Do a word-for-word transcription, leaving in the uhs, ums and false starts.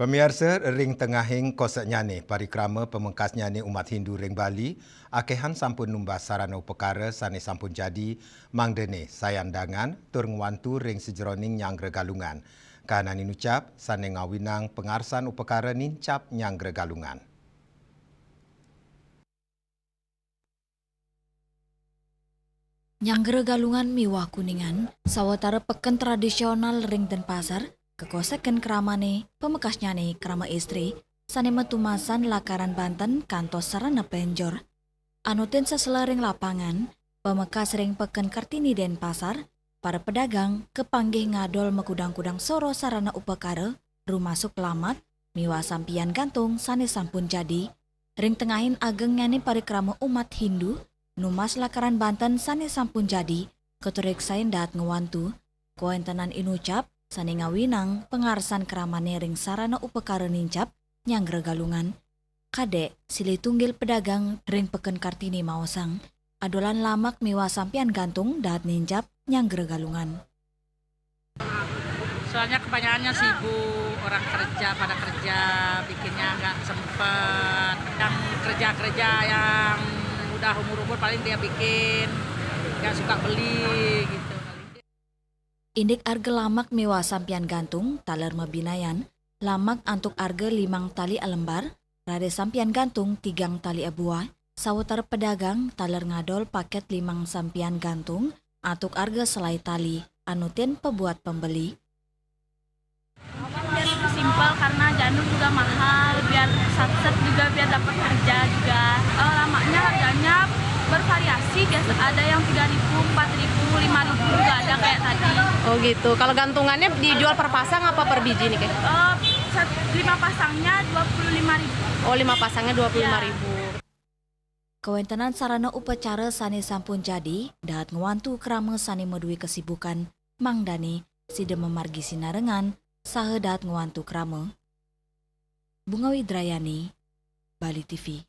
Pamiarsa, ring tengahing koseknyane parikrama pamekasnyane umat Hindu ring Bali, akehan sampun numbas sarana upakara sane sampun jadi, mangdane sayan dangan tur ngwantu ring sajeroning nyanggra Galungan. Kahanan inucap sane ngawinang pangarsan upakara nincap nyanggra Galungan. Nyanggra Galungan miwah Kuningan, sawatara peken tradisional ring Denpasar, kakoseken kramane, pamekasnyane krama istri, sane matumasan lakaran banten kantos sarana penjor. Anutin sesela ring lapangan, pamekas ring Peken Kartini Denpasar, para pedagang kapanggih ngadol makudang-kudang soroh sarana upakara, rumasuk lamak, miwah sampian gantung sane sampun jadi, ring tengahin agengnyane parikrama umat Hindu, numbas lakaran banten sane sampun jadi, katureksain dahat ngwantu, kawentenan inucap, sane ngawinang pangarsan kramane ring sarana upakara nincap, nyanggra Galungan. Kadek, silih tunggil pedagang ring Peken Kartini maosang, adolan lamak miwah sampian gantung dahat nincap, nyanggra Galungan. Soalnya kebanyakannya sibuk, orang kerja, pada kerja, bikinnya nggak sempet. Yang kerja-kerja yang udah umur-umur paling dia bikin, nggak suka beli gitu. Indik arga lamak miwah sampian gantung, taler mabinayan, lamak antuk arga limang tali alembar, raris sampian gantung tigang tali abuah, sawatara pedagang taler ngadol paket limang sampian gantung, antuk arga selai tali, anutin pabuat pembeli. Biar lebih simpel karena janur juga mahal, biar satset juga biar dapat kerja juga. Kalau lamaknya harganya bervariasi, biasa ada yang tiga ribu, empat ribu, lima ribu juga ada kayak tadi. Oh gitu. Kalau gantungannya dijual per pasang apa per biji nih, Kak? Eh, sat-, lima pasangnya dua puluh lima ribu. Oh, lima pasangnya dua puluh lima ribu. Iya. Kawentenan sarana upacara sane sampun jadi, dahat ngwantu krama sane madue kesibukan, mangdane sida mamargi sinarengan, saha dahat ngwantu krama. Bunga Widrayani, Bali T V.